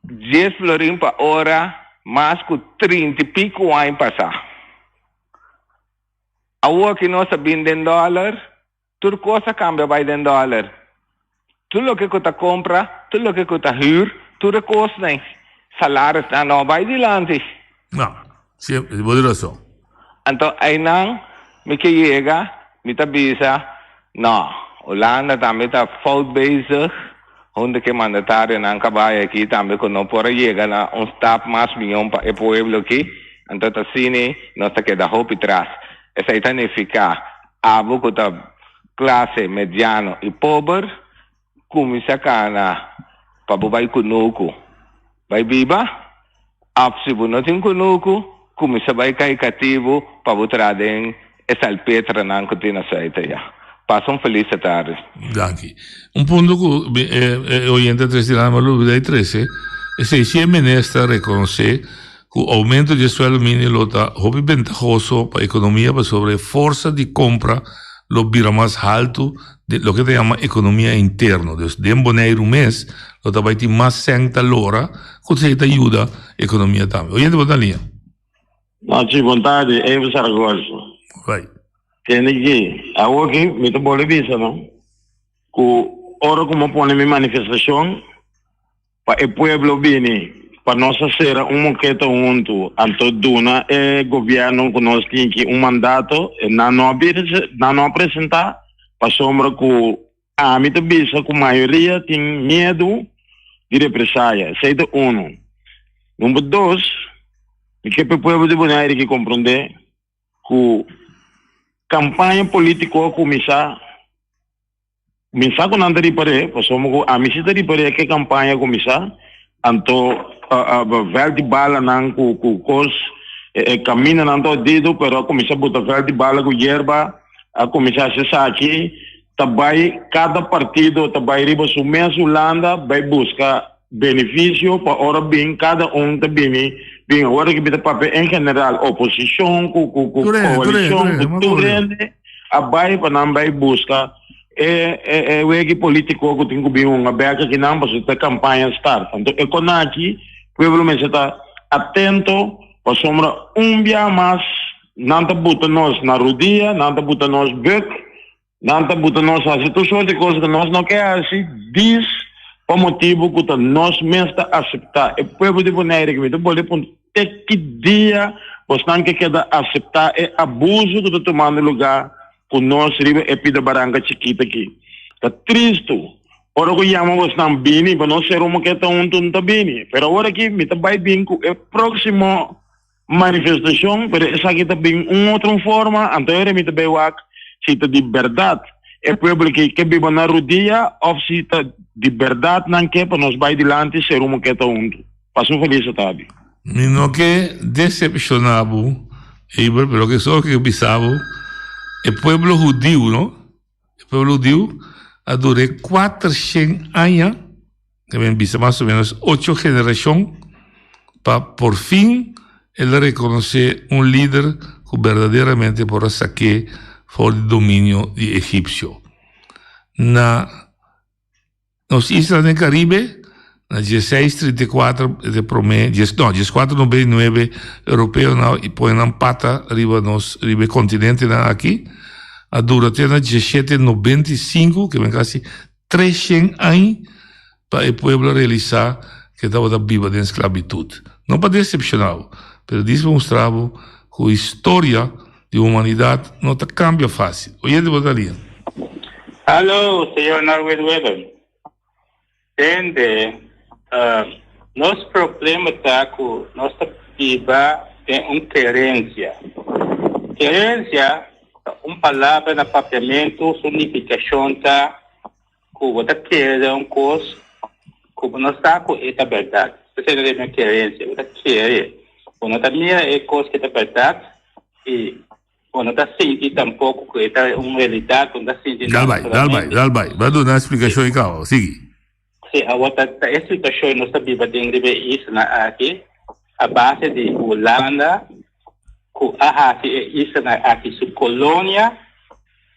dies florin pa ora mas ku trinta i piku aña pasá. Awor ki nos a bin den dòler, tur kos a kambia bai den dòler. Tur loke ku ta kompra, tur loke ku ta hür, tur e kosnan, salarisnan no a bai dilanti. No, si, bo tin rason. Anto einan mi ke yega, mi ta bisa, no, Hulanda tambe ta fout bezig, hunto ku e mandatarionan ka bai aki tambe ku no por a yega na un stap mas mihó pa e pueblo aki, anto ta asina nos ta keda hopi tras. Esei ta nifiká abo ku ta Klase mediano i pober kuminsá kana pa bo bai kunuku bai biba, òf si bo no tin kunuku, kuminsá bai kai katibu pa bo traha den e salpetranan ku tin na Suite ya. Pasa un felis atardi. Danki. Un punto ku e oyente a trese dilanti, mi a lubida di trese, esei si e minister rekonosé Ku oumento di e sueldo mini lo ta hopi bentahoso pa ekonomia pasobra e forsa di kompra lo bira mas haltu den loke ta yama ekonomia interno. Dus den Boneiru mes lo ta bai tin mas sèn ta lora ku esei ta yuda ekonomia tambe. Oyente bo ta na liña. Nochi, bon tardi, Eva Saragoza. Bai. Tende ki, awoki mi ta bolbe bisa no, ku ora ku mi a pone mi manifestashon, Pa e pueblo bini. pa nos a sera un moketa huntu anto duna e gobièrnu ku nos tin ki un mandato, nan no a bira nan no a presentá pasobra ku ami ta bisa ku mayoria tin miedu di represaya. Esei ta unu. Number dos, mi ke pa e pueblo di Bonaire ki komprondé ku kampaña polítiko a kuminsá. Mi sa ku nan ta ripar'é, pasobra ku ami si ta ripar'é ke kampaña kuminsá, anto vèlt di balanan ku ku kos, e kamindanan ta odido, pero a kuminsá buta vèlt di bala ku yerba, a kuminsá hasi esaki, ta bai kada partido ta bai riba su mes Hulanda bai buska benefisio pa ora bin kada un ta bini bin. Awor aki mi ta papia en general, oposishon ku ku ku koalishon ku tur hende. a bai pa nan bai buska e e e wegi politico ku tin ku bin hunga bek akinan pasobra ta kampaña start. Anto e konaki pueblo mester ta atento pasobra un bia mas nan ta buta nos na rudia, nan ta buta nos bek, nan ta buta nos hasi tur sort di kos ku nos no ke hasi dis pa motibu ku ta nos mes ta asepta. E pueblo di Bonaire ku mi ta bolbe puntra Te ki dia bosnan ke keda aseptá e abuso ku ta tumando lugá ku nos riba e pida baranka chikit aki? Ta tristu ora ku yama bosnan bini pa nos ser un moketa huntu no ta bini. Pero awor aki mi ta bai bin ku e próksimo manifestashon, pero esaki ta bin un otro forma, anto ora mi ta bai wak si ta di bèrdat e pueblo aki ke biba na rudia òf si ta di bèrdat nan ke pa nos bai dilanti ser un moketa huntu. Pasa un felis atardi. Mi no ke decepciona bo, Eber, pero loke solo ke bisa bo, e pueblo hudiu, no? E pueblo hudiu a dura e kuatershen aña, ke men bisa mas o menos ocho generacion, pa por fin el a reconoce un lider ku berdaderamente por a sak'é for di dominio di egipcio. Na. Nos isla den Caribe, na dieseis trinta i kuater e prome, dies no, dieskuater nobenta i nuebe europeonan a pone nan pata riba nos, riba e continentenan aki, a dura te na dieshete nobenta i sinku, ke men kasi treshen añ pa e pueblo a realisa ke tabata biba den sklabitut. No pa decepciona bo, pero dis pa mustra bo ku historia di humanidad no ta cambia facil. Oyente bo ta lia. Hallo, señor Norwin Willem. Tende, nos problema ta cu nos ta biba den un kerencia. Kerencia ta un palabra na papiamento, su nificacion ta Ku bo ta kere den un kos ku bo no sa ku e ta bèrdat. Esei ta mi kerensia. Bo ta kere. Bo no ta mira e kos ku ta bèrdat i bo no ta sinti tampoko ku e ta un realidat. Bo no ta sinti Dal bai, dal bai, dal bai. Bo a duna splikashon i kaba. Sigui. Si, awor ta e situashon nos ta biba den riba e islanan aki a base di Hulanda ku a hasi e islanan aki su kolonia.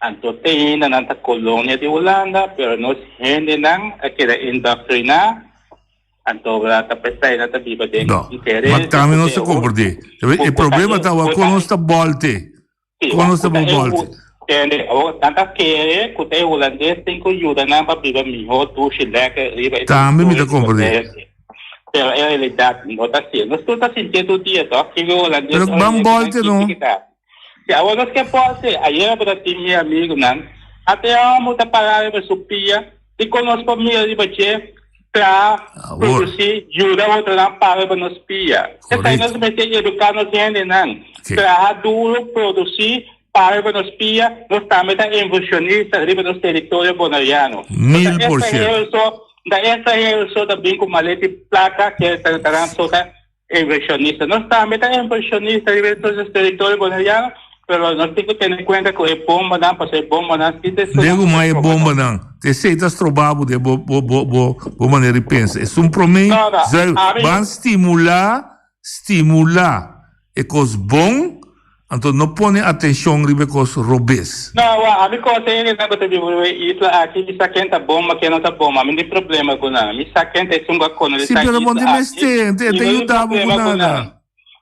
Anto te ainda nan ta kolonia di Hulanda, pero nos hendenan a keda indoctriná, anto ta p'esei nan ta biba den No, diferencia ma tambe ku nos ta te komprendé. ku E ku ta problema ta awor ku kon ta nos ta bòlte. sí, Kon nos ku ta ta por e bòlte. tende awor nan ta kere ku ta e hulandes tin ku yuda nan pa biba mihó dushi lèker riba e Tambe mi ta teritorio di komprendé. Bonaire. Pero en realidat no ta asina. Nos tur ta sintié tur dia tòg, kiko hulandes Pero ora ban yega nan bòlte kiki no. ki ta. Si awor nos ke por si ayera bo ta tin mi amigunan, ata e homber ta pará riba su pia, dikon nos por mira riba dje, traha, Awor. produsí, yuda otronan para riba nos pia? Esei nos Korekto. mester eduká nos hendenan, Oké. traha duru, produsí, para riba nos pia, nos tambe ta invershonista riba nos teritorio boneriano. No ta 1000%. estranhero so, no ta estranhero so ta bin ku maleta di plaka ke ta nan so ta Inversionista. Nos tambe ta inversionista riba e nos territorio boneriano, pero nos tin ku tene kuenta ku e bombanan, pasobra e bombanan si ta Lego mai e bombanan. Esei ta stroba bo den bo bo bo bo bo manera di pensa. Esun promé No, no. zuiver. Ami Ban stimulá, stimulá e kos bon Anto no pone atencion riba e cos robes. No, wak, ami conoce hendenan cu ta biba riba e isla aki, mi sa ken ta bon ma ken no ta bon, ma mi no tin problema cu nan. Mi sa ken ta esun cu a Si, colonisa e pero bo isla tin aki, mester, e mi ta no tin yuda bo cu problema cu nada. nan.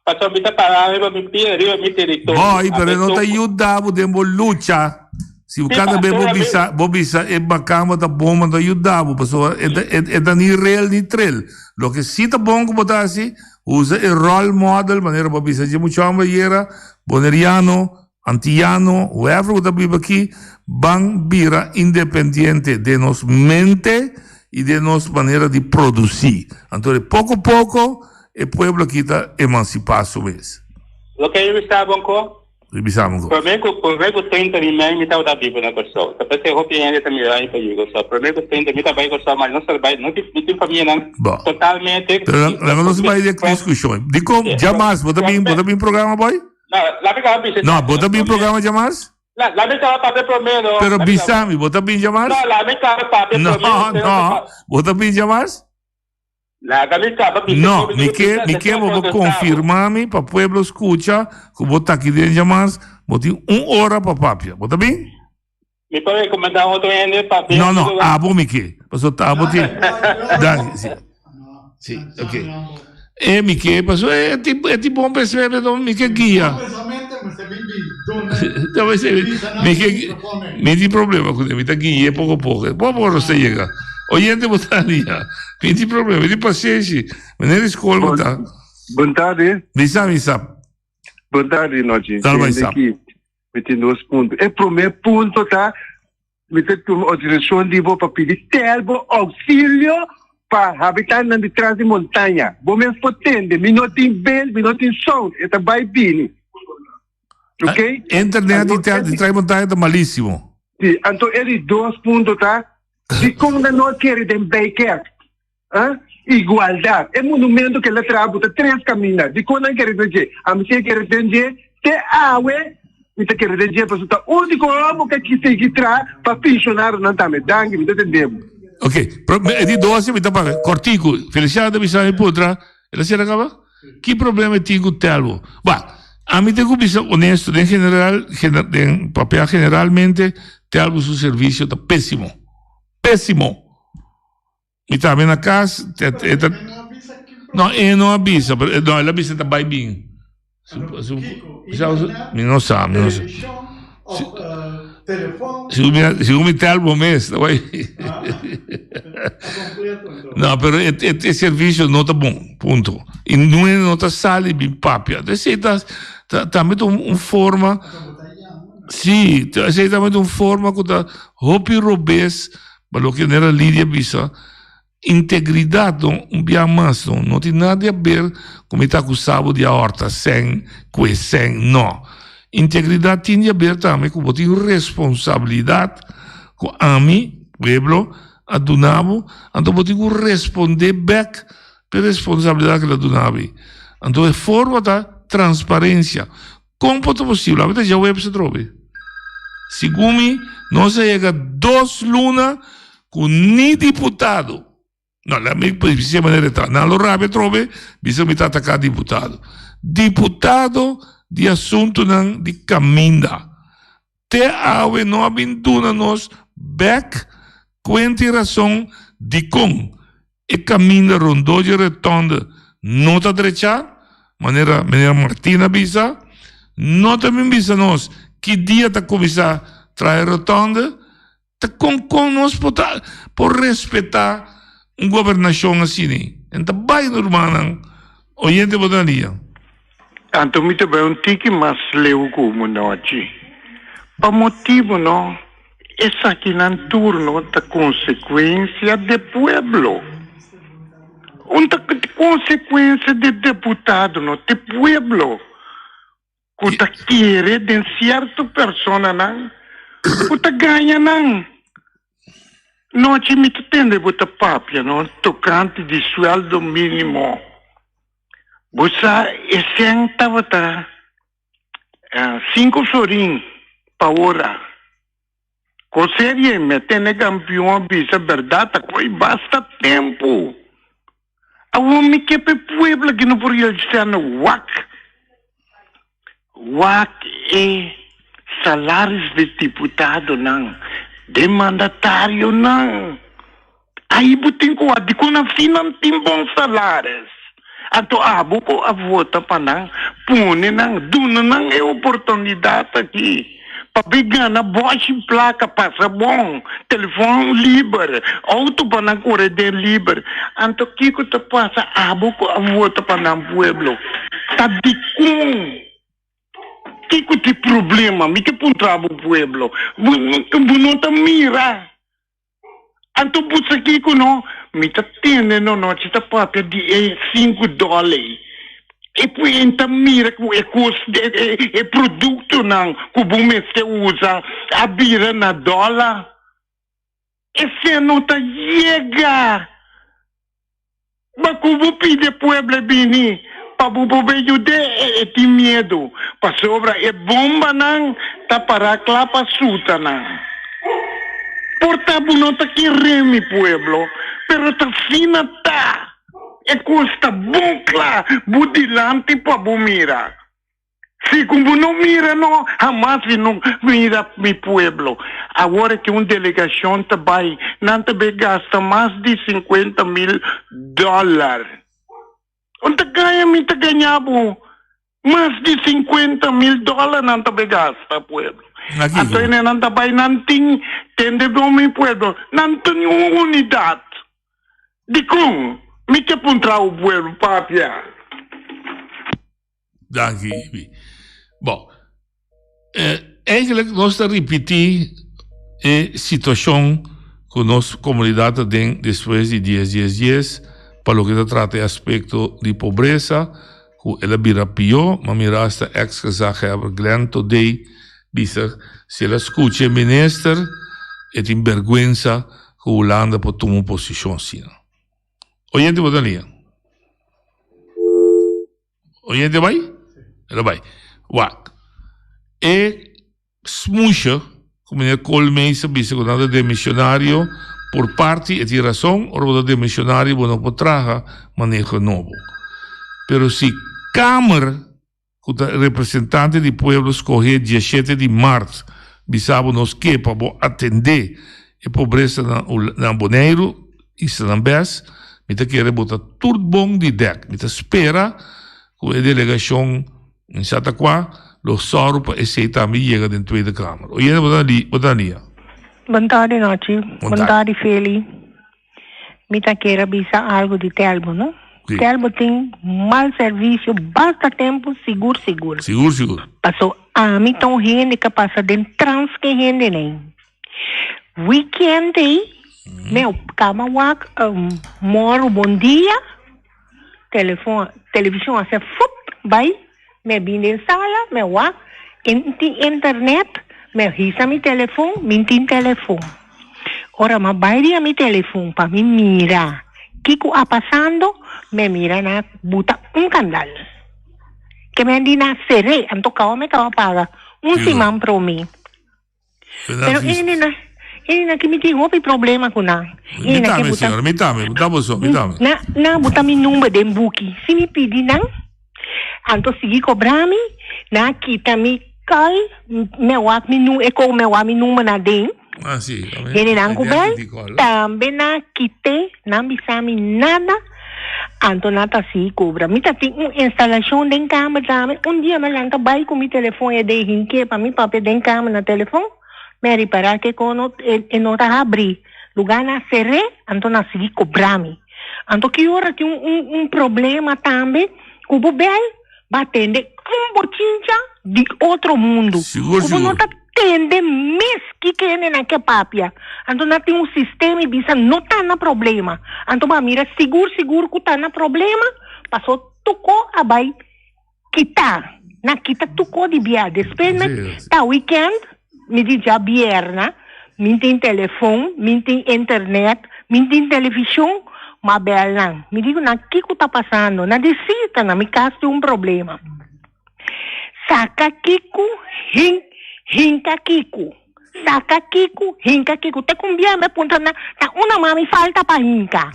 Pasobra mi ta para riba mi pia, riba mi teritorio. Boy, pero Anto e no ta esun cu. yuda bo den bo lucha. Si bo kada be bo bisa, bo bisa e makamba ta bon bo ta yuda bo pasobra e ta e ta ni rel ni trel. Loke si ta bon ku bo ta hasi, usa e role model manera bo a bisa dje mucha homber ayera, boneriano, antiyano, whoever ku ta biba aki, ban bira independiente den nos mente i den nos manera di produsi. Anto poko poko e pueblo aki ta emansipá su mes. Loke mi bisa bo anko? Mi bisa bo anko. Promé ku promé ku 30 di mei mi tabata biba na Kòrsou. Ta p'esei hopi hende ta mira mi pa yu Kòrsou. Promé ku 30 mi ta bai Kòrsou ma no sa bai no tin mi tin famianan Bo. totalmente Pero laga nos bai den diskushon. Dikon djamars bo ta bin bo ta bin programa boy? No, laga mi kaba bisa No, bo ta bin programa djamars? La la mi kaba papia promé no. Pero bisa mi, bo ta bin djamars? No, la mi kaba papia promé. No, no, bo ta bin djamars? Laga mi kaba bisa No, mi ke, mi ke bo bo konfirma mi pa pueblo skucha ku bo ta aki den djamars, bo tin un ora pa papia. Bo ta bin? Mi por rekomendá otro hende pa bin No, no, abo mi ke. Pasobra abo tin. Danki, si. Si, ok. E mi ke, pasobra e tin, e tin bon pensamentu, pero mi ke guia. Mi ke, mi tin problema kuné, mi ta gui'é poko poko. Poko poko nos ta yega. Oyente bo ta lia. Mi tin problema, mi tin pasenshi. Meneer di skol bo ta. Bon tardi. Bisa mi sa. Bon tardi, Nochi. Dal bai sa. Mi tin dos punto. E promé punto ta Mi ta tuma outorisashon di bo pa pidi telbo ousilio pa habitantenan di tras di montaña. Bo mes por tende, mi no tin bel, mi no tin sound, e ta bai bini. Ok? Internet di tras di montaña ta malisimo. Si, anto e di dos punto ta, dikon nan no a kere den Bijkerk? Ah, igualdad. E monumento ke la traha bo ta tres kaminda. Dikon nan kere den dje? Ami si e kere den dje te awe mi ta kere den dje pasobra ta uniko hòmber ku a sigui traha pa pensionadonan tambe. Danki, mi ta tende bo. Ok, pro, e di dos mi ta papia kortiku. Feliciano ta bisa mi puntra, el a sera kaba? Ki problema e tin ku Telbo? Ba, ami tin ku bisa honesto, den general, gener, den papia generalmente, Telbo su servisio ta pesimo. Pesimo! Mi tambe na cas e ta No e no a bisa pero no el a bisa ta bay bin Mi no sa mi no sa Segun mi tel bo mes ta bay No pero e servicio no ta bon punto y nunca no ta sali bin papia esey ta tambe ta un forma si esey tambe ta un forma cu ta hopi robes. Ma loke nera Lidia bisa, integridad no, un bia mas no, no tin nada di haber cu mi ta acusa bo di a horta cen, cue cen, no. Integridad tin di haber tambe cu bo tin responsabilidad cu ami, pueblo, a duna bo, anto bo tin cu responde bek p'e responsabilidad cu el a duna bo. Anto e forma ta transparencia. Kon por ta posibel? Ami ta djaweps atrobe. Segun mi, nos a yega dos luna ku ni diputado, no, laat mi bisa e manera e ta, nan lo rabia atrobe bisa mi ta ataká diputado. Diputado di asuntunan di kaminda. Te awe no a bin duna nos bek kuenta i rason dikon e kaminda rondó dje retònde no ta drechá, manera meneer Martin a bisa. No ta bin bisa nos ki dia ta kuminsá traha e retònde. Ta kon kon nos por ta por respetá un gobernashon asina? En ta bai no rumannan oyente bo ta lia. Anto mi ta bai un tiki mas leu ku Munochi. Pa motibu no, esakinan tur no ta konsekuensia de pueblo. Un ta konsekuensia de deputado no, te pueblo. Ku ta kere den sierto personanan ku ta gaña nan. Nochi mi ta tende bo ta papia no tokante di sueldo minimo. Bo sa e sèn tabata sinku florin pa ora. Koserie mi a tende kampion a bisa bèrdat ta koi basta tempu. Awor mi ke pa e pueblo aki no por realisá no wak wak e salaris di diputadonan, di mandatarionan. Ai bo tin ku wak dikon nan si nan tin bon salaris. Anto abo ku a vota pa nan, pone nan, duna nan e oportunidat aki. Pa bay gana boshi placa pasa bon, telefon liber, auto pa nan core den liber. Anto kico ta pasa abo cu a vota pa nan pueblo? Ta dicon? Kico ta e problema? Mi ke puntra bo pueblo. Bo no ta mira? Anto bo sa kiko no? Mi ta tende no nochi ta papia di e sinku dòler ei. E pui N ta mira ku e kos e produktonan ku bo mester usa a bira na dòler. Esei no ta yega. Ma ku bo pidi e pueblo e bini pa bo por bay yud'é, e tin miedu, pasobra e bombanan ta pará kla pa suta nan. Por ta bo no ta keré, mi pueblo, pero ta asina ta. E kos ta bon kla bo dilanti pa bo mira. Si ku bo no mira no, hamas mi no mira mi pueblo. Awor ki un delegashon ta bai, nan ta bay gasta mas di sinkuenta mil dòler. Un ta gaña mi ta gaña bo? Mas di sinkuenta mil dòler nan ta bay gasta, pueblo. Anto ene nan ta bai nan tin, tende bon mi pueblo, nan tin un unidat. Dikon? Mi ke puntra bo pueblo, papia. Danki Ibi. Bon, eh, eigenlijk nos ta ripití e situashon ku nos komunidat ta den despues di dies dies dies pa loke ta trata e aspekto di pobresa ku el a bira pió. M'a mira asta eks gezaghebber Glenn Thodé bisa si el a skucha e minister e tin bèrgwensa ku Hulanda por tuma un posishon asina. Oyente bo ta lia? Oyente bai? El a bai. Wak. E smoesje ku meneer Koolmees a bisa ku nan ta demisionario por parti e tin rason, ora bo ta demisionario bo no por traha maneho nobo. Pero si Kamer ku ta representante di pueblo skohé diashete di mart bisa bo nos ke pa bo atendé e pobresa na na Boneiru islanan bes, mi ta kere bo ta tur bon di dèk. Mi ta spera ku e delegashon mi sa ta kua lo sòru pa esei tambe yega den Tweede Kamer. Oyente bo ta bo ta nia. Bon tardi Nochi. Bon tardi Feli. Mi ta kier a bisa algo di Telbo, no? Sí. Telbo tin mal servicio basta tempo, sigur sigur. Sigur sigur. Paso ami ta un hende ka pasa den trans ke hende nei. Weekend ei, meu kama wak um, moro bon dia, telefon, television a hace fup, bai, me bin den sala, me wak, en tin internet, me hisa mi telefon, mi tin telefon. Ora m'a bai riba mi telefon pa mi mira kiko a pasando, me mira na buta un kandal. Ke men di na ser'é, anto kawa me kawa paga un siman promé. Pero ene na, ene na ki mi tin hopi problema ku nan. Mi Ene na ke tambe, buta señora, mi tambe, mi tambe so, mi tambe. Na, na buta mi number den buki. Si mi pidi nan, anto sigui kobra mi, nan a kita mi call, me wak mi nu, e kou me wak mi number na den. Ah, si. Hende nan ku bel, Identity call. tambe nan a kite, nan bisa mi nada, anto nan ta sigui kobra. Mi ta tin un instalashon den kamer tambe, un dia mi a lanta bai ku mi telefon e den hinke pa mi papia den kamer na telefon, mi a ripara ke kon no e no ta habri, luga nan a ser'é, anto nan a sigui kobra mi. Anto ki ora tin un un problema tambe ku bo bel, Ba tende un bochincha di otro mundu. Sigur, Ku bo no sigur. ta tende mes kiko hendenan ke papia. Anto nan tin un sistema i bisa no ta na problema. Anto bo a mira sigur sigur ku ta na problema, paso tuko a bai kita. Nan kita tuko di bia. Despues mi Sí, ta weekend, mi di djabierna, mi tin telefon, mi tin internet, mi tin televishon, m'a bel nan. Mi di ku nan kiko ta pasando? Nan di si, ta na mi kas tin un problema. Saka kiko, hin, hinka kiko. Saka kiko, hinka kiko. Te ku un bia mi a puntra nan, ta una mami falta pa hinka.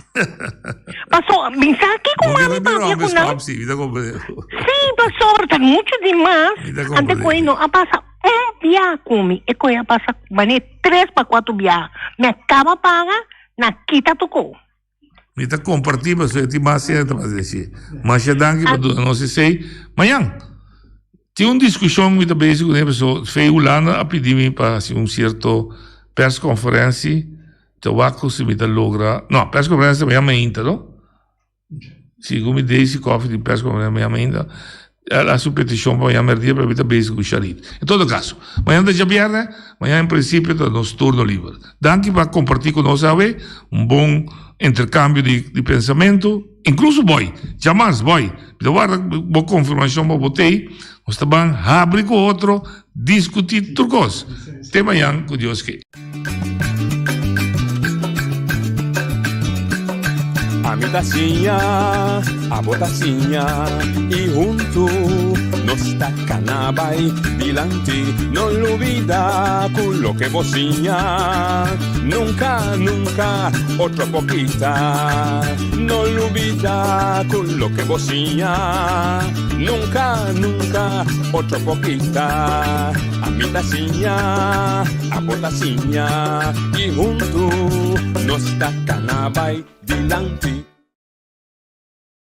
Paso, mi sa kiko Bo mami keda bira papia hombre ku nan. stop, si, mi ta comprende. Si, pasobra ta muchu di mas. Mi ta Ante comprende. ku ei no a pasa Un bia ku mi e koe a pasa mane tres pa kuatro bia mi a kaba paga na kita toko. Mi ta kompartí pasobra e tin mas hende ta mas deshí. Masha danki pa duna nos esei. Mañan. Tin un diskushon mi ta bezig kuné paso Fey Hulanda a pidi mi pa hasi un sierto persconferentie ta wak ku si mi ta logra no persconferentie ta mañana mainta no Segun mi Daisy Coffie di persconferentie mañana mainta el a hasi un petishon pa mañana merdia pero mi ta bezig ku Sharit. En todo kaso mañana ta djabièrnè mañana en prinsipio ta nos turno liber. Danki pa kompartí ku nos awe un bon interkambio di pensamentu. Incluso boy, djamas boy, mi ta warda bo confirmacion pa bo tei, nos ta ban habri cu otro, discuti tur cos. Te mañan cu Dios ke. Ami ta siña, abo ta siña, y hunto nos ta cana bay dilanti. No lubida cu loke bo siña, nunca, nunca otro por kita. No lubida cu loke bo siña, nunca, nunca otro por kita. Ami ta siña, abo ta siña, y hunto nos ta cana bay dilanti.